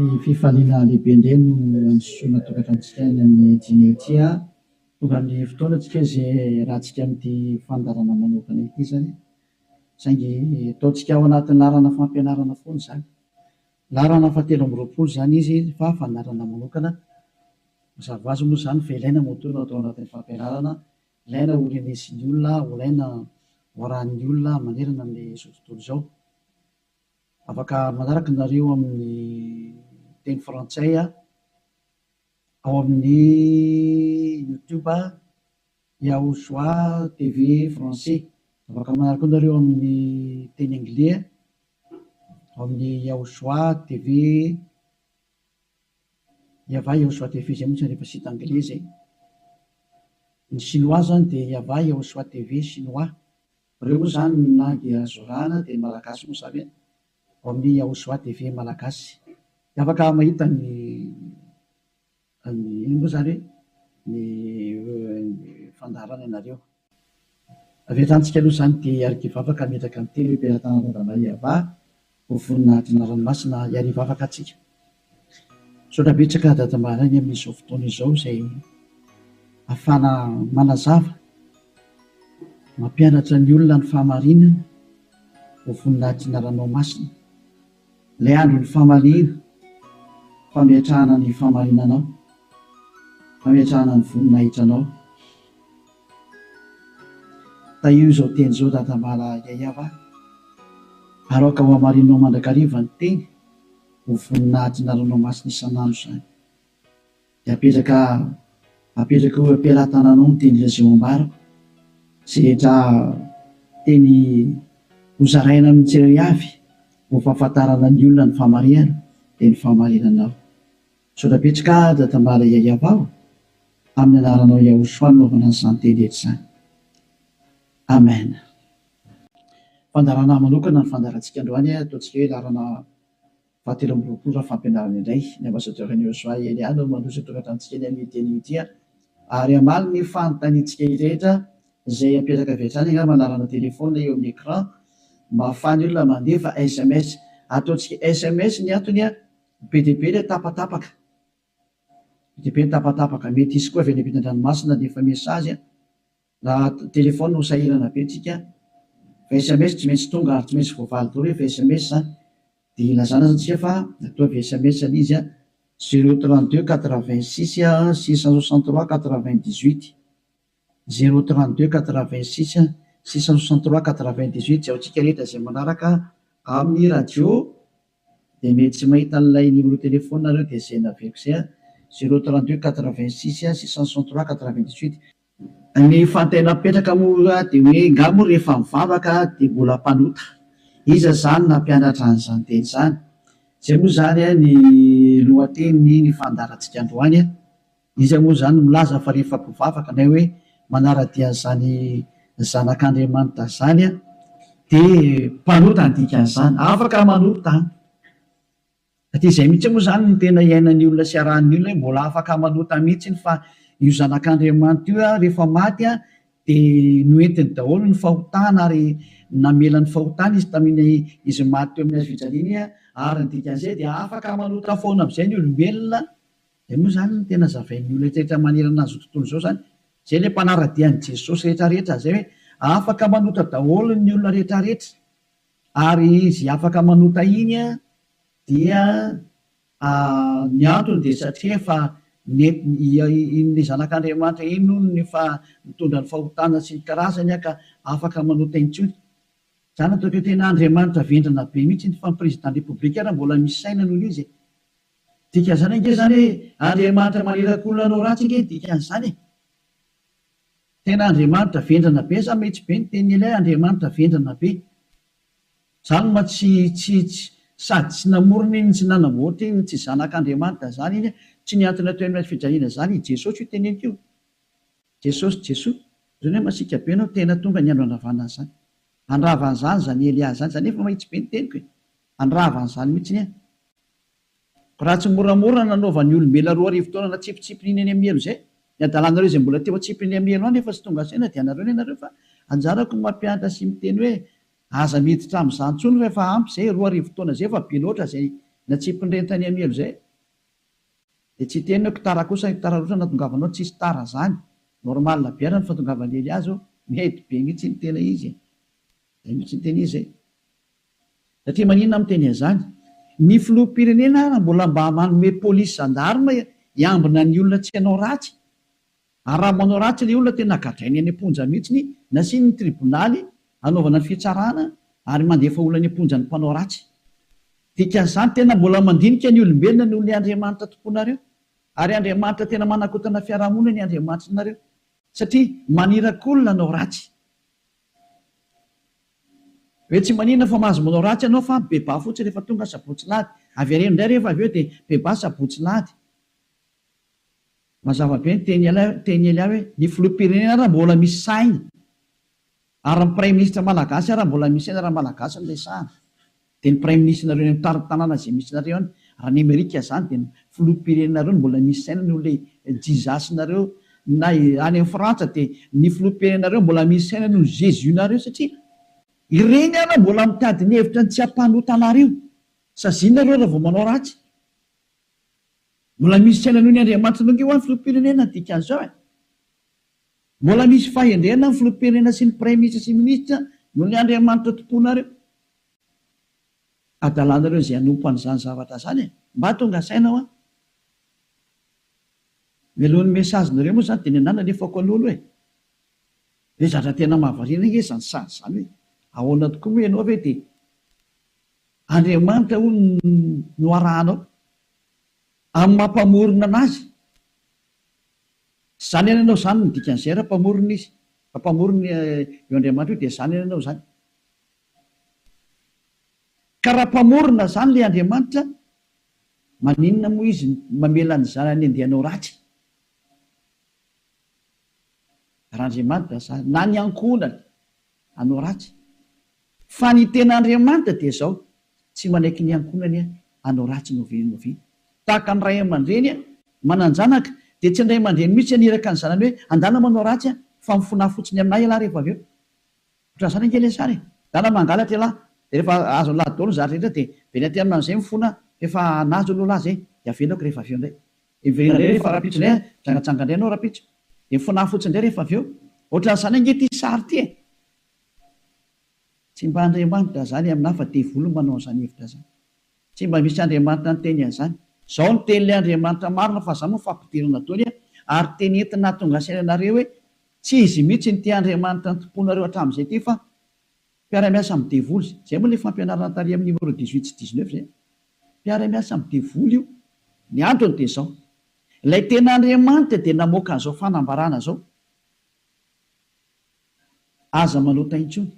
Amin'ny fifaliana lehibe indray no androsoana tokantranontsika any amin'ny dimy ity. Tonga amin'ny fotoana tsika izay iarahantsika amin'ity fandaharana manokana ity izany. Saingy ataontsika ao anatin'ny laharana fampianarana foana izany. Laharana fahatelo amby 20 izany izy fa fandaharana manokana. Mazava ho azy moa izany fa ilaina moa no atao anatin'ny fampianarana. Ilaina ho renesin'ny olona, ho ilaina ho arahan'ny olona manerana amin'izao tontolo izao. Afaka manaraka nareo amin'ny teny frantsay ao amin'ny YouTube Yahushua TV français. Afaka manaraka koa nareo amin'ny teny anglais ao amin'ny Yahushua TV Yava Yahushua TV izay moa tsy rehefa site anglais zay. Ny chinois zany dia Yava Yahushua TV chinois. Ireo moa zany ny langue azo arahana dia ny malagasy moa zany ao amin'ny Yahushua TV malagasy. Dia afaka mahita ny ny ino moa zany hoe ny fandaharana ianareo. Avy hatrany tsika aloha izany dia hiaraka hivavaka hametraka ny teny hoe Mpiara-tanàna Yavah ho voninahitry ny anarany masina hiara hivavaka antsika. Misaotra betsaka Dada Maraina amin'izao fotoana izao izay ahafahana manazava, mampianatra ny olona ny fahamarinana ho voninahitry ny anaranao masina. Ilay andron'ny famaliana, fametrahana ny fahamarinanao, fametrahana ny voninahitranao. Tahio izao teny izao Dadamala Yayava, ary aoka ho hamarinao mandrakariva ny teny ho voninahitry ny anaranao masina isan'andro izany. Dia apetraka apetraka eo am-pelatananao ny teny izay ho ambarako, izay rehetra teny hozaraina amin'ny tsirairay avy ho fahafantarana ny olona ny fahamarihana dia ny fahamarinanao. Misaotra betsaka Dadambala Yayava o! Amin'ny anaranao Yahushua no anaovana an'izany teny rehetra izany. Amen. Fandaharana manokana ny fandaharantsika androany, ataontsika hoe laharana fahatelo amby 20 raha fampianarana indray. Ny ambassadeur an'i Yahushua Elia no mandroso eto an-tranontsika eny amin'ny teny ity ary hamaly ny fanontaniantsika rehetra izay apetraka avy hatrany angamba anarana téléphone eo amin'ny écran mba ahafahan'ny olona mandefa SMS. Ataontsika SMS ny antony be dia be ilay tapatapaka. Be dia be ny tapatapaka. Mety hisy koa avy any ampitan-dranomasina handefa message. Raha téléphone ho sahirana be tsika fa sms tsy maintsy tonga ary tsy maintsy voavaly daholo rehefa sms zany dia ilazana zany tsika fa ataovy sms ilay izy 032 86 663 98 032 86 663 98 izay ho antsika rehetra izay manaraka amin'ny radio dia mety tsy mahita an'ilay numéro téléphone nareo dia izay naveriko izay 032 86 663 98. Ny fanontaniana mipetraka moa dia hoe nga moa rehefa mivavaka dia mbola mpanota? Iza izany nampianatra an'izany teny izany? Izay moa izany ny lohatenin'ny ny fandaharantsika androany. Iza moa izany no milaza fa rehefa mpivavaka na hoe manara-dia an'izany zanak'Andriamanitra izany dia mpanota ny dikan'izany? Afaka manota an! Satria izay mihitsy moa izany no tena iainan'ny olona sy arahan'ny olona hoe mbola afaka manota mihitsy fa io zanak'Andriamanitra io rehefa maty dia noentiny daholo ny fahotana ary namela ny fahotana izy tamin'iny izy maty teo amin'ny hazo fijaliana ary ny dikan'izay dia afaka manota foana amin'izay ny olombelona. Izay moa izany no tena zavain'ny olona rehetra manerana an'izao tontolo izao izany. Izay ilay mpanara-dia an'i Jesosy rehetra rehetra izay hoe afaka manota daholo ny olona rehetra rehetra. Ary izy afaka manota iny dia ny antony dia satria efa iny zanak'Andriamanitra iny hono no efa nitondra ny fahotana sy ny karazany ka afaka manota intsony. Zany ataoko hoe tena Andriamanitra vendrana be mihitsy fa ny président république ary mbola misy saina noho izy e. Dikan'izany ange zany hoe Andriamanitra maniraka olona hanao ratsy ange ny dikan'izany e. Tena Andriamanitra vendrana be za mihitsy be ny tenin'i Elia Andriamanitra vendrana be. Zany ma tsy tsy tsy sady tsy namorona iny tsy nanamboatra iny tsy zanak'Andriamanitra zany iny tsy nihantona teo amin'ny hazo fijaliana zany i Jesosy io teneniko io. Jesosy Jesoa zany hoe masiaka be anao tena tonga ny andro handravana an'izany. Handrava an'izany zany Elia zany zany efa mahitsy be ny teniko e. Handrava an'izany mihitsy an. Raha tsy moramora nanaovan'ny olombelona 2000 taona natsipitsipiny iny any amin'ny helo izay, ny adalanareo izay mbola teo atsipiny amin'ny helo any efa tsy tonga saina dia anareo ny anareo fa anjarako ny mampianatra sy miteny hoe aza miditra amin'izany intsony fa efa ampy izay, 2000 taona izay efa be loatra izay Natsipin'ireny tany amin'ny helo izay. Dia tsy hiteny hoe tara kosa, tara loatra nahatongavanao, tsisy tara zany. Normal be ary ny fahatongavan'i Elia zao, mety be mihitsy ny tena izy e. Zay mihitsy ny tena izy e. Satria maninona aho miteny an'izany? Ny filoham-pirenena ara mbola mba manome polisy gendarme hiambina ny olona tsy hanao ratsy. Ary raha manao ratsy ilay olona tena gadrainy any am-ponja mihitsiny, nasiany ny tribonaly hanaovana ny fitsarana ary mandefa olona any am-ponja ny mpanao ratsy. Dikan'izany tena mbola mandinika ny olombelona noho ilay Andriamanitra tomponareo. Ary Andriamanitra tena manakotana fiarahamonina ny Andriamanitrinareo. Satria maniraka olona hanao ratsy. Hoe tsy maninona fa mahazo manao ratsy ianao fa mibebaha fotsiny rehefa tonga sabotsy lahady. Avereno indray rehefa avy eo dia mibebaha sabotsy lahady. Mazava be ny teny teny Elia hoe ny filoham-pirenena ara mbola misy saina ary ny praiminisitra malagasy ara mbola misy saina raha malagasy no resahana dia ny praiminisitrinareo any amin'ny tanàna izay misy nareo any raha ny amerika izany dia ny filoham-pirenenareo no mbola misy saina noho ilay Jesus nareo na any amin'ny frantsa dia ny filoham-pirenenareo mbola misy saina noho ny Jesus nareo satria ireny ara mbola mitady ny hevitra ny tsy hampanota anareo saziana nareo raha vao manao ratsy. Mbola misy saina noho ny Andriamanitra ange hoa ny filoham-pirenena ny dikan'izao e! Mbola misy fahendrena ny filoham-pirenena sy ny praiminisitra sy minisitra noho ny Andriamanitra tomponareo. Adalanareo izay hanompo an'izany zavatra izany e! Mba tonga saina hoa! Mialohan'ny message-nareo moa izany dia ny anah nalefako aloha aloha e! Hoe zatra tena mahavariana ange izany sary izany hoe ahoana tokoa moa ianao ve dia Andriamanitra hono no arahanao amin'ny maha mpamorona anazy. Zany any ianao zany no dikan'izay raha mpamorona izy. Raha mpamorona io Andriamanitra io dia zany any ianao zany. Ka raha mpamorona zany ilay Andriamanitra, maninona moa izy mamela ny zanany andeha hanao ratsy? Raha Andriamanitra zany, na ny ankohonany, hanao ratsy. Fa ny tena Andriamanitra dia izao, tsy manaiky ny ankohonany hanao ratsy na oviana na oviana. Tahaka ny ray aman-dreny manan-janaka, dia tsy ny ray aman-dreny mihitsy haniraka ny zanany hoe, andana manao ratsy fa mifonaha fotsiny aminà ialahy rehefa avy eo. Ohatran'izany ange ilay sary e! Ndana mangalatra ialahy, dia rehefa azon'ilahy daholo ny zavatra rehetra dia very aty aminy amin'izay mifona f'efa anazy aloha lahy izay, dia avelako rehefa avy eo indray. Dia miverina indray rehefa rahampitso indray an, mijangajanga indray ianao rahampitso. Dia mifonaha fotsiny indray rehefa avy eo. Ohatran'izany ange ity sary ity e! Tsy mba Andriamanitra izany aminà fa devoly no manao an'izany hevitra izany. Tsy mba misy Andriamanitra niteny an'izany. Izao no tenin'ilay Andriamanitra marina fa izany moa fampidirana daholo an, ary teny entina hahatonga saina anareo hoe tsy izy mihitsy ity Andriamanitra nitompoanareo hatramin'izay ity fa mpiara-miasa amin'ny devoly. Izay moa ilay fampianarana tary amin'ny numéro 18 sy 19 izay. Mpiara-miasa amin'ny devoly io. Ny antony dia izao, ilay tena Andriamanitra dia namoaka an'izao fanambarana izao, Aza manota intsony.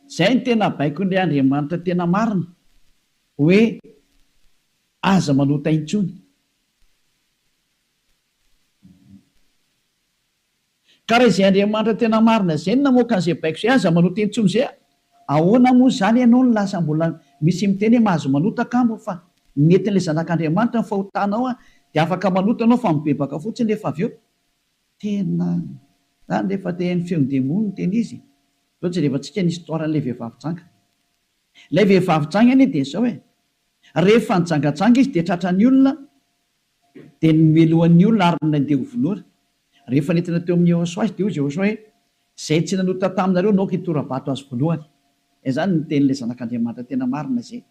Izay no tena baikon'ilay Andriamanitra tena marina, hoe aza manota intsony. Ka raha izay Andriamanitra tena marina izay no namoaka an'izay baiko izay, aza manota intsony izay, ahoana moa izany ianao no lasa mbola misy miteny hoe mahazo manota kamo fa nentin'ilay zanak'Andriamanitra ny fahotanao dia afaka manota ianao fa mibebaka fotsiny rehefa avy eo. Tena zany rehefa te haino feon-demony no tena izy e! Zao jerevantsika ny histoire an'ilay vehivavy janga. Ilay vehivavy janga anie dia zao e! Rehefa nijangajanga izy dia tratran'ny olona dia nomelohan'ny olona ary nandeha ho vonoina. Rehefa nentina teo amin'i Yehosua izy dia hoy Yehosua hoe, Izay tsy nanota taminareo no aoka hitora-bato azy voalohany. Izany no tenin'ilay Zanak'Andriamanitra tena marina izay.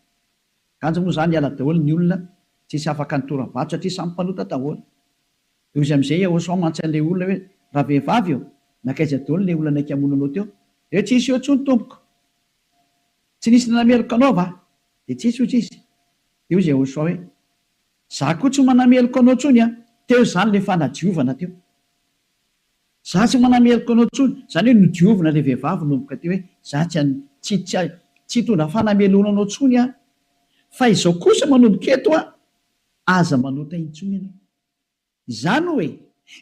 Kanjo moa izany hiala daholo ny olona, tsisy afaka nitora-bato satria samy mpanota daholo. Dia hoy izy amin'izay Yehosua mantsy an'ilay olona hoe, Ravehivavy ô, nankaiza daholo ilay olona naika hamono anao teo? Dia hoe, Tsisy eo intsony tompoko. Tsy nisy nanameloka anao va? Dia tsisy hoy izy. Dia hoy Yehosua hoe, Za koa tsy manameloka anao intsony an! Teo izany ilay fanadiovana teo. Za tsy manameloka anao intsony. Izany hoe nodiovina ilay vehivavy nomboka teo hoe za tsy an, tsy, tsy, tsy hitondra fanamelohana anao intsony aho. Fa izao kosa manomboka eto an, aza manota intsony ianao. Izany hoe,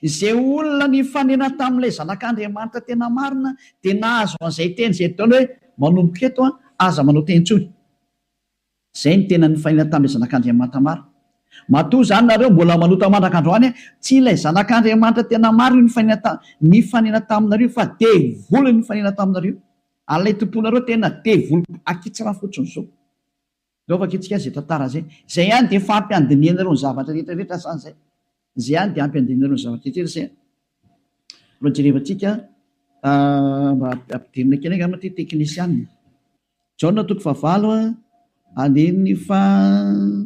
izay olona nifanena tamin'ilay Zanak'Andriamanitra tena marina dia nahazo an'izay teny izay daholo hoe manomboka eto an, aza manota intsony. Izay no tena nifanena tamin'ilay Zanak'Andriamanitra marina. Matoa izany nareo mbola manota mandraka androany, tsy ilay Zanak'Andriamanitra tena marina io nifanena ta, nifanena taminareo fa devoly nifanena taminareo. Ary ilay tomponareo tena devoly akitsirano fotsiny izao. Ndao vakintsika izay tantara izay. Izay ihany dia efa ampy handinihanareo ny zavatra rehetra rehetra izany izay. Izay ihany dia ampy handinihanareo ny zavatra rehetra rehetra izay. Mbola jerevantsika mba ampidirina kely angamba ity teknisianina. Jaona toko fahavalo andininy faha.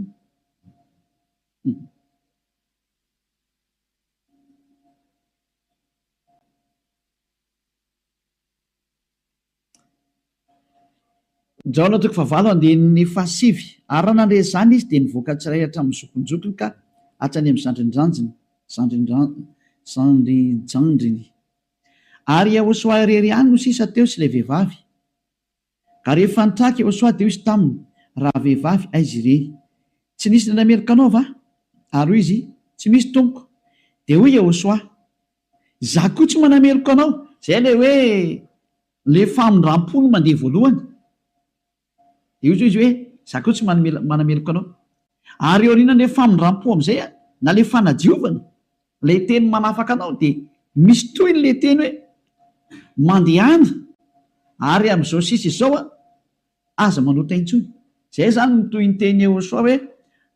Jaona toko fahavalo andininy fahasivy, Ary raha nandre izany izy, dia nivoaka tsirairay hatramin'ny zokinjokiny ka hatrany amin'ny zandrinjanjiny, zandrinjandriny. Ary Iehôsoa irery ihany no sisa teo sy ilay vehivavy. Ka rehefa nitraka Iehôsoa, dia hoy izy taminy, Ravehivavy, aiza ireny? Tsy nisy nanameloka anao va? Ary hoy izy, Tsy misy, tompoko. Dia hoy Iehôsoa, Izaho koa tsy manameloka anao. Izay ilay hoe ilay famindram-po no mandeha voalohany. Dia hoy izy hoe, Izaho koa tsy manameloka anao. Ary aorianan'ilay famindram-po amin'izay, na ilay fanadiovana, ilay teny manafaka anao, dia misy tohiny ilay teny hoe, Mandehana, ary amin'izao sisa izao, Aza manota intsony. Zay izany no tohinteny Yehosua hoe,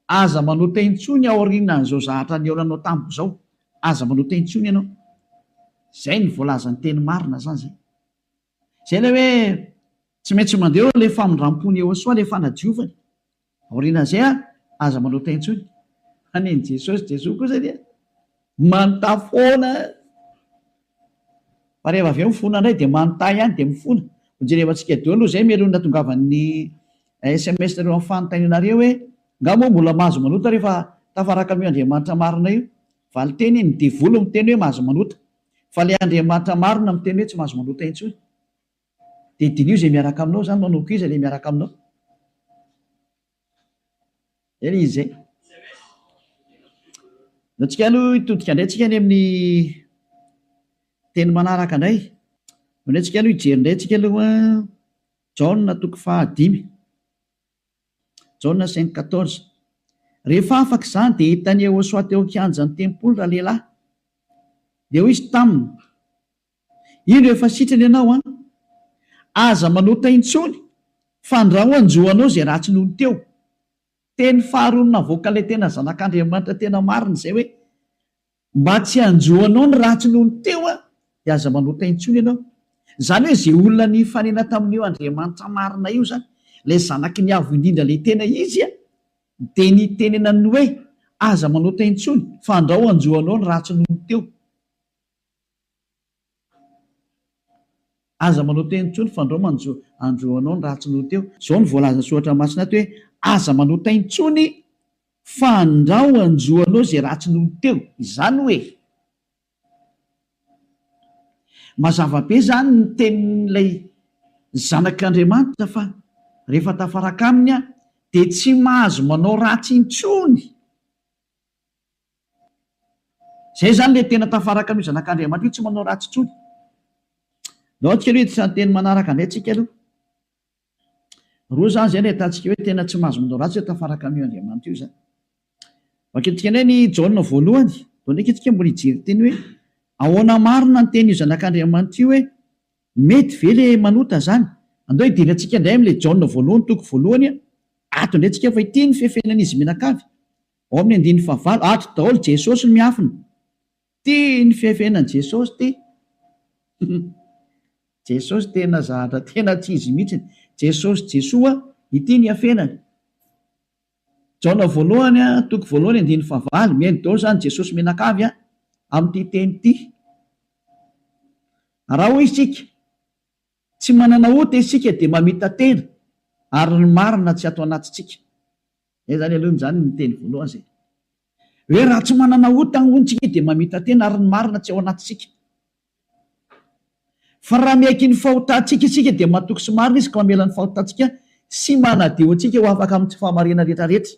Aza manota intsony aorianan'izao zahatra nihaonanao tamiko izao. Aza manota intsony ianao. Zay no voalazan'ny teny marina zany zay. Zay ilay hoe tsy maintsy mandeha eo ilay famindrampon'i Yehosua, ilay fanadiovany. Aorianan'izay an, aza manota intsony. Fa nen'i Jesosy, Jesoa kosa dia manontà foana. Fa rehefa avy eo mifona indray dia manontà ihany dia mifona. Ho jerevantsika daholo aloha izay mialoha ny nahatongavan'ny sms nareo amin'ny fanontanianareo hoe, nga moa mbola mahazo manota rehefa tafaraka amin'io Andriamanitra marina io? Valinteny, ny devoly miteny hoe mahazo manota. Fa ilay Andriamanitra marina miteny hoe tsy mahazo manota intsony. Dia diniho izay miaraka aminao izany, manomboka iza ilay miaraka aminao? Zay ilay izy izay. Ndao tsika aloha hitodika indray tsika any amin'ny teny manaraka indray. Ndao indray tsika aloha hijery indray tsika aloha Jaona toko fahadimy. Jaona cinq quatorze. Rehefa afaka izany dia hitan'i Yehôsoa teo an-kianjan'ny tempoly ralehilahy. Dia hoy izy taminy, Indro efa sitrana ianao an! Aza manota intsony fandrao hanjo anao izay ratsy nony teo. Teny faharoa navoakan'ilay tena zanak'Andriamanitra tena marina izay hoe, mba tsy hanjo anao ny ratsy nony teo an, dia aza manota intsony ianao. Izany hoe izay olona nifanena tamin'io Andriamanitra marina io izany, ilay zanaky ny Avo Indrindra ilay tena izy an, dia nitenenany hoe, aza manota intsony fandrao hanjo anao ny ratsy nony teo. Aza manao teny intsony fandrao manjo androanao ny ratsy noho teo. Zao no voalazan'ny soratra masina ato hoe aza manota intsony fandrao anjoanao izay ratsy noho teo. Izany hoe mazava be izany ny tenin'ilay zanak'Andriamanitra fa rehefa tafaraka aminy aho dia tsy mahazo manao ratsy intsony. Zay zany le tena tafaraka an'io zanak'Andriamanitra io tsy manao ratsy intsony. Ndao tsika aloha hiditra ny teny manaraka indray tsika aloha. Roa zany zay no ahitantsika hoe tena tsy mahazo manao ratsy hoe tafaraka amin'io Andriamanitra io zany. Vakintsika indray ny Jaona voalohany. Ndao ndraiky tsika mbola hijery teny hoe ahoana marina ny tenin'io zanak'Andriamanitra io hoe mety ve le manota zany. Andao hidirantsika indray amin'ilay Jaona voalohany toko voalohany ato indray tsika fa ity ny fefenan'izy mianakavy. Ao amin'ny andininy fahavalo, ato daholo Jesosy no miafina. Ty ny fiafenan'i Jesosy ty. Jesosy tena zahatra tena tsy izy mihitsiny. Jesosy Jesoa, ity ny iafenany. Jaona voalohany toko voalohany andininy fahavalo, mihaino daholo izany Jesosy mianakavy amin'ity teny ity. Raha hoy isika, tsy manana ota isika dia mamita-tena ary ny marina tsy ato anatintsika. Zay zany aloha zany ny teny voalohany zay. Hoe raha tsy manana ota hono tsika dia mamita-tena ary ny marina tsy ao anatintsika. Fa raha miaiky ny fahotantsika isika dia matoky sy marina izy ka mamela ny fahotantsika sy manadio antsika ho afaka amin'ny tsy fahamarinana rehetra rehetra.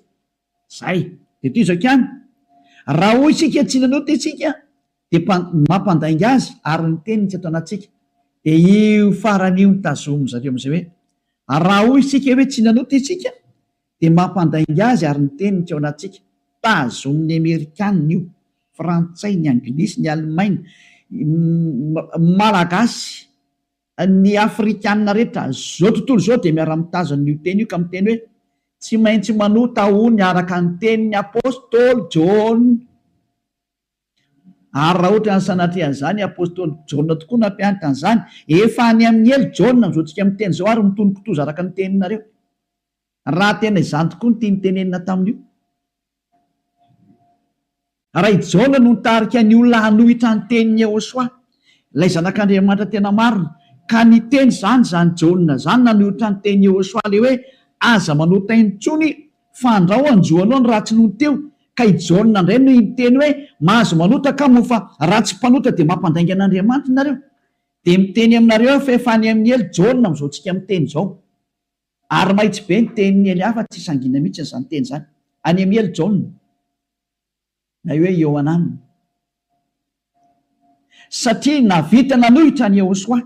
Zay. Dia toy izao ihany. Raha hoy isika tsy nanota isika dia mampandainga azy ary ny teniny tsy ato anatintsika. Dia io farany io no tazomin-dry zareo amin'izay hoe raha hoy isika hoe tsy nanota isika dia mampandainga azy ary ny teniny tsy ao anatintsika. Tazomin'ny Amerikanina io, Frantsay, ny Anglisy, ny Alemaina, Malagasy, ny Afrikanina rehetra, izao tontolo izao dia miara-mitazona io teny io ka miteny hoe. Tsy maintsy manota hono araka ny tenin'ny apostoly Jaona. Ary raha ohatra ny sanatria an'izany, apostoly Jaona tokoa nampianatra an'izany. Efa any amin'ny helo Jaona amin'izao tsika miteny izao ary mitono kitoza araka ny teninareo. Raha tena izany tokoa no tiany tenenina tamin'io. Raha i Jaona no nitarika ny olona hanohitra ny tenin'i Yehosua, ilay Zanak'Andriamanitra tena marina, ka niteny izany izany Jaona izany nanohitra ny tenin'i Yehosua ilay hoe aza manota intsony fa andrao hanjo anao ny ratsy nony teo, ka i Jaona indray no niteny hoe mahazo manota ka moa fa raha tsy mpanota dia mampandainga an'Andriamanitra nareo. Dia miteny aminareo aho fa efa any amin'ny helo Jaona amin'izao tsika miteny izao. Ary mahitsy be ny tenin'i Elia fa tsy sangiana mihitsy izany teny izany. Any amin'ny helo Jaona. Na hoe Iohanana. Satria nahavita nanohitra an'i Yehosua.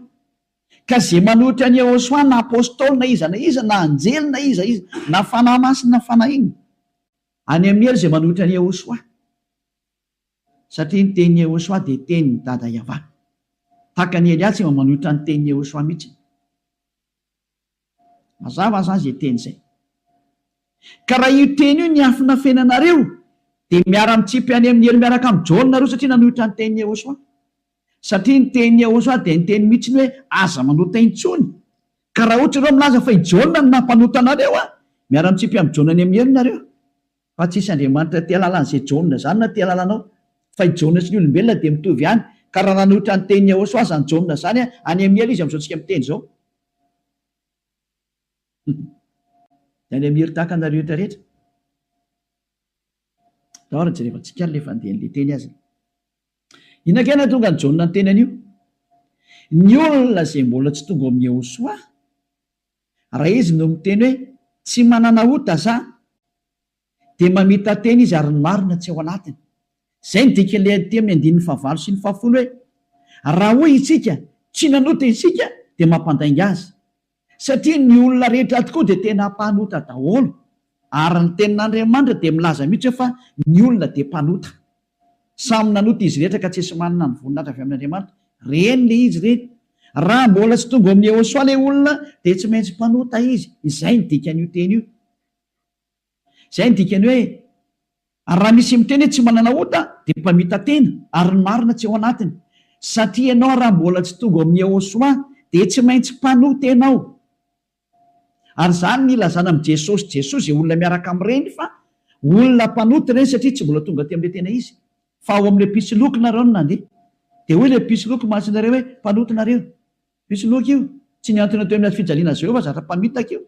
Ka izay manohitra an'i Yehosua na apostoly na iza na iza na anjely na iza iza na fanahy masina na fanahy inona. Any amin'ny helo izay manohitra an'i Yehosua. Satria ny tenin'i Yehosua dia tenin'i Dada Yavah. Tahaka an'i Elia tsy mba manohitra ny tenin'i Yehosua mihitsy. Mazava zany zay teny zay. Ka raha io teny io niafinafenanareo dia miara-mitsipy any amin'ny helo miaraka amin'i Jaona nareo satria nanohitra ny tenin'i Yehosua. Satria ny tenin'i Yehosua dia niteny mihitsy ny hoe aza manota intsony. Ka raha ohatra ianao milaza fa i Jaona no nampanota anareo an, miara-mitsipy amin'i Jaona any amin'ny helo nareo. Fa tsisy Andriamanitra te halala an'izay Jaona izany na te halala anao. Fa i Jaona sy ny olombelona dia mitovy ihany. Ka raha nanohitra ny tenin'i Yehosua izany Jaona izany, any amin'ny helo izy amin'izao tsika miteny izao. Dia any amin'ny helo tahaka anareo rehetra rehetra. Ndao ary jerevantsika ary ilay fandehan'ilay teny aza. Inona kay nahatonga an'i Jaona niteny an'io? Ny olona izay mbola tsy tonga ao amin'i Yehosua, Raha izy no miteny hoe tsy manana ota za dia mamita-tena izy ary ny marina tsy ao anatiny. Izay no dikan'ilay aty amin'ny andininy fahavalo sy ny fahafolo hoe raha hoy isika tsy nanota isika dia mampandainga azy. Satria ny olona rehetra tokoa dia tena mpanota daholo ary ny tenin'Andriamanitra dia milaza mihitsy hoe fa ny olona dia mpanota. Samy nanota izy rehetra ka tsisy manana ny voninahitra avy amin'Andriamanitra. Reny le izy reny. Raha mbola tsy tonga ao amin'i Yehosua le olona dia tsy maintsy mpanota izy. Izay ny dikan'io teny io. Izay ny dikany hoe ary raha misy miteny hoe tsy manana ota dia mpamita-tena ary ny marina tsy ao anatiny. Satria ianao raha mbola tsy tonga ao amin'i Yehosua dia tsy maintsy mpanota ianao. Ary izany ny ilazana amin'i Jesosy Jesoa izay olona miaraka amin'ireny fa olona mpanota ireny satria tsy mbola tonga aty amin'ilay tena izy fa ao amin'ilay mpisoloky nareo no nandeha. Dia hoy ilay mpisoloky mantsy nareo hoe mpanota nareo. Mpisoloky io. Tsy nihantona teo amin'ny hazo fijaliana azy ireo fa zatra mpamitaka io.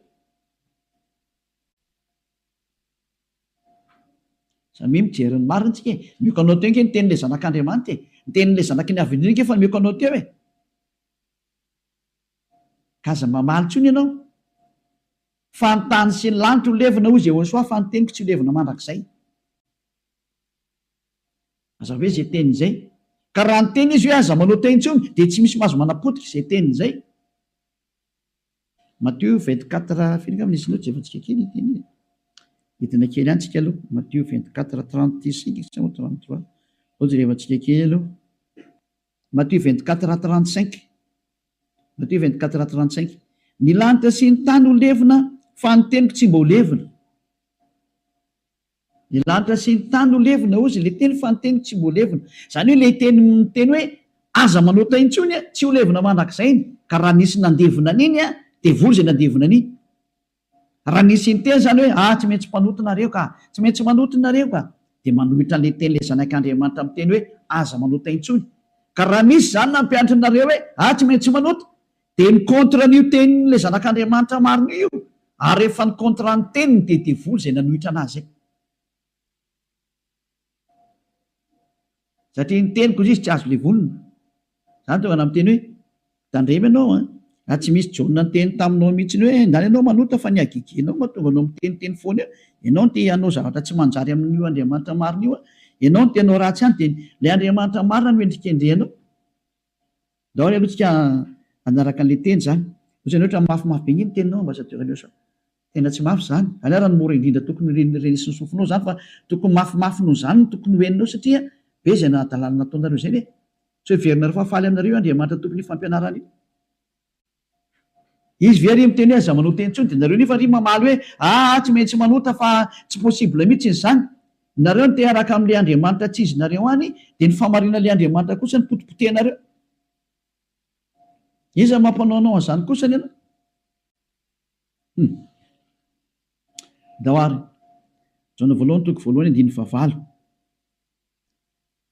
Samia mijery ny marina tsika e. Omeko anao teo ange ny tenin'ilay zanak'Andriamanitra e. Ny tenin'ilay zanaky ny Avo Indrindra ange efa nomeko anao teo e. Ka aza mamaly intsony ianao. Fa ny tany sy ny lanitra ho levona, hoy Jehosoa, fa ny teniko tsy ho levona mandrakizay. Mazava hoe izay teniny izay. Ka raha niteny izy hoe aza manao teny intsony, dia tsy misy mahazo manapotika izay teniny izay. Matio 24, firy angamba nisy note jerevantsika kely ity anie. Hidina kely ihany tsika aloha. Matio 24, 35 sa 33. Ao jerevantsika kely aloha. Matio 24 35 Matio 24 35 Ny lanitra sy ny tany ho levona, fa ny teniko tsy mba ho levona. Ny lanitra sy ny tany ho levona, hozy ilay teny, fa ny teniko tsy mba ho levona. Izany hoe ilay teny miteny hoe aza manota intsony, tsy ho levona mandrakizay iny. Ka raha nisy nandevona an'iny, devoly izay nandevona an'iny. Raha nisy niteny izany hoe, ah, tsy maintsy mpanota nareo ka, tsy maintsy manota nareo ka, dia manohitra an'ilay tenin'ilay Zanak'Andriamanitra miteny hoe, aza manota intsony. Ka raha misy izany nampianatra anareo hoe, ah, tsy maintsy manota, dia mi-contre an'io tenin'ilay Zanak'Andriamanitra marina io, ary rehefa ni-contre ny teniny dia devoly izay nanohitra an'azy izay. Satria ny teniko izy tsy azo levonina. Zany tonga na miteny hoe tandremo ianao an! Raha tsy misy Jaona niteny taminao mihitsiny hoe ndany ianao manota fa ny hagegenao mahatonga anao miteniteny foana eo, ianao no te hanao zavatra tsy manjary amin'io Andriamanitra marina io an! Ianao no te hanao ratsy any dia ilay Andriamanitra marina no endrikendrehanao. Ndao ary aloha tsika hanaraka an'ilay teny izany. Ohatrany ohatra mafimafy be nge ny teninao Ambassadeur Léosa. Tena tsy mafy izany. Izany ary no mora indrindra tokony ho renesin'ny sofinao izany fa tokony mafimafy noho izany no tokony ho henonao satria be izay hadalana nataonareo izay ve? Tsy ho heverinareo fa faly aminareo io Andriamanitra tompon'io fampianarana io. Izy ve ary miteny hoe aza manota intsony dia nareo nefa ary mamaly hoe aa tsy maintsy manota fa tsy possible mihitsy izany. Nareo no te hiaraka amin'ilay Andriamanitra tsy izy nareo any dia ny fahamarinan'ilay Andriamanitra kosa no potipotehinareo. Iza no mampanao anao an'izany kosany ianao? Hum. Ndao ary. Jaona voalohany toko voalohany andininy fahavalo.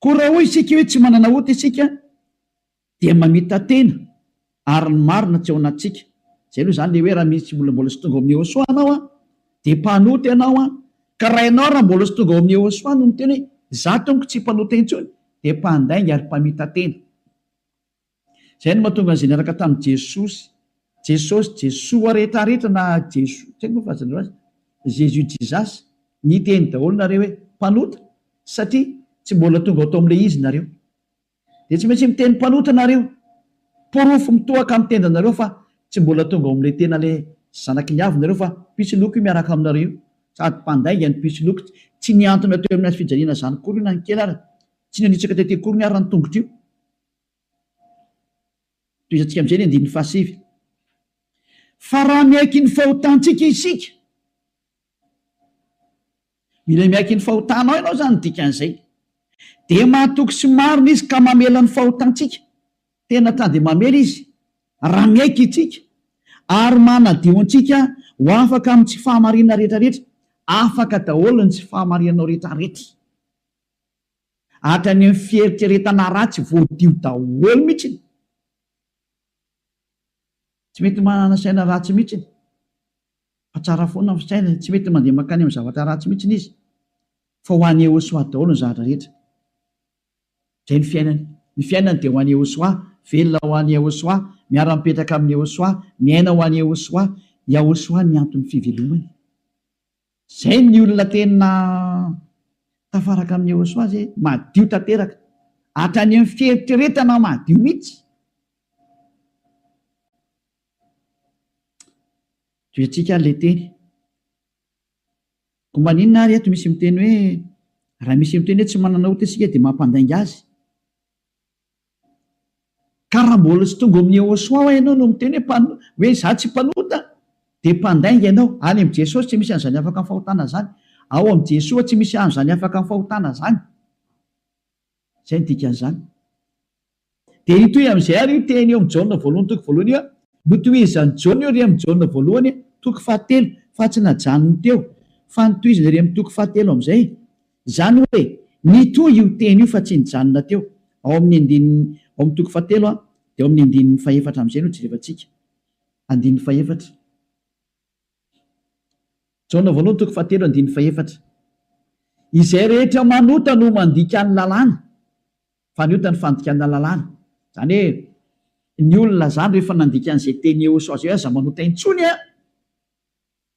Koa raha hoy isika hoe tsy manana ota isika dia mamita-tena ary ny marina tsy ao anatintsika. Izay aloha izany ilay hoe raha misy olona mbola tsy tonga ao amin'i Yehosua anao an, dia mpanota ianao an, ka raha ianao raha mbola tsy tonga ao amin'i Yehosua no miteny hoe izaho tompoko tsy mpanota intsony dia mpandainga ary mpamita-tena. Izay no mahatonga an'izay niaraka tamin'i Jesosy, Jesosy, Jesoa rehetrarehetra na Jeso, tsy haiko moa filazanareo azy, Jésus Jesus, niteny daholo nareo hoe mpanota satria tsy mbola tonga ao tao amin'ilay izy nareo. Dia tsy maintsy miteny mpanota nareo. Porofo mitohaka amin'ny tendanareo fa tsy mbola tonga ao amin'ilay tena ilay zanaky ny avo nareo fa mpisoloky io miaraka aminareo io. Sady mpandainga ny mpisoloky, tsy nihantona teo amin'ny hazofijaliana izany akory io na ny kely ara, tsy nanitsaka tety akory ny ara ny tongotra io. Tohizantsika amin'izay ny andininy fahasivy. Fa raha miaiky ny fahotantsika isika, mila miaiky ny fahotanao ianao izany ny dikan'izay, dia mahatoky sy marina Izy ka mamela ny fahotantsika. Tena ta dia mamela Izy raha miaiky isika, ary manadio antsika ho afaka amin'ny tsy fahamarinana rehetrarehetra. Afaka daholo ny tsy fahamarinanao rehetrarehetra. Hatrany amin'ny fieritreretana ratsy voadio daholo mihitsy. Tsy mety manana saina ratsy mihitsy fa tsara foana ny fisainany, tsy mety mandeha mankany amin'ny zavatra ratsy mihitsy izy fa ho an'i Yehosua daholo ny zavatra rehetra. Izay ny fiainany. Ny fiainany dia ho an'i Yehosua, velona ho an'i Yehosua, miara-mipetraka amin'i Yehosua, miaina ho an'i Yehosua. Yahosua ny anton'ny fivelomany. Zay ny olona tena tafaraka amin'i Yehosua zay, madio tanteraka. Hatrany amin'ny fieritreretana madio mihitsy. Tohiantsika ary ilay teny. Koa maninona ary eto misy miteny hoe raha misy miteny hoe tsy manana ota isika dia mampandainga azy. Ka raha mbola tsy tonga ao amin'i Yehosua hoa ianao no miteny hoe mpano, hoe izaho tsy mpanota, dia mpandainga ianao. Any amin'i Jesosy tsy misy an'izany afaka amin'ny fahotana izany. Ao amin'i Jesoa tsy misy an'izany afaka amin'ny fahotana izany. Izay no dikan'izany. Dia hitohy amin'izay ary io teny eo amin'i Jaona voalohany toko voalohany io. Notohizan'i Jaona io ery amin'i Jaona voalohany toko fahatelo, fa tsy najanony teo, fa notohizany ery amin'ny toko fahatelo amin'izay. Izany hoe, nitohy io teny io fa tsy nijanona teo. Ao amin'ny andininy, ao amin'ny toko fahatelo dia ao amin'ny andininy fahefatra amin'izay no jerevantsika. Andininy fahefatra. Jaona voalohany toko fahatelo andininy fahefatra. Izay rehetra manota no mandika ny lalàna, fa ny ota ny fandikana lalàna. Izany hoe, ny olona izany rehefa nandika an'izay teny Yehosua izay hoe aza manota intsony an!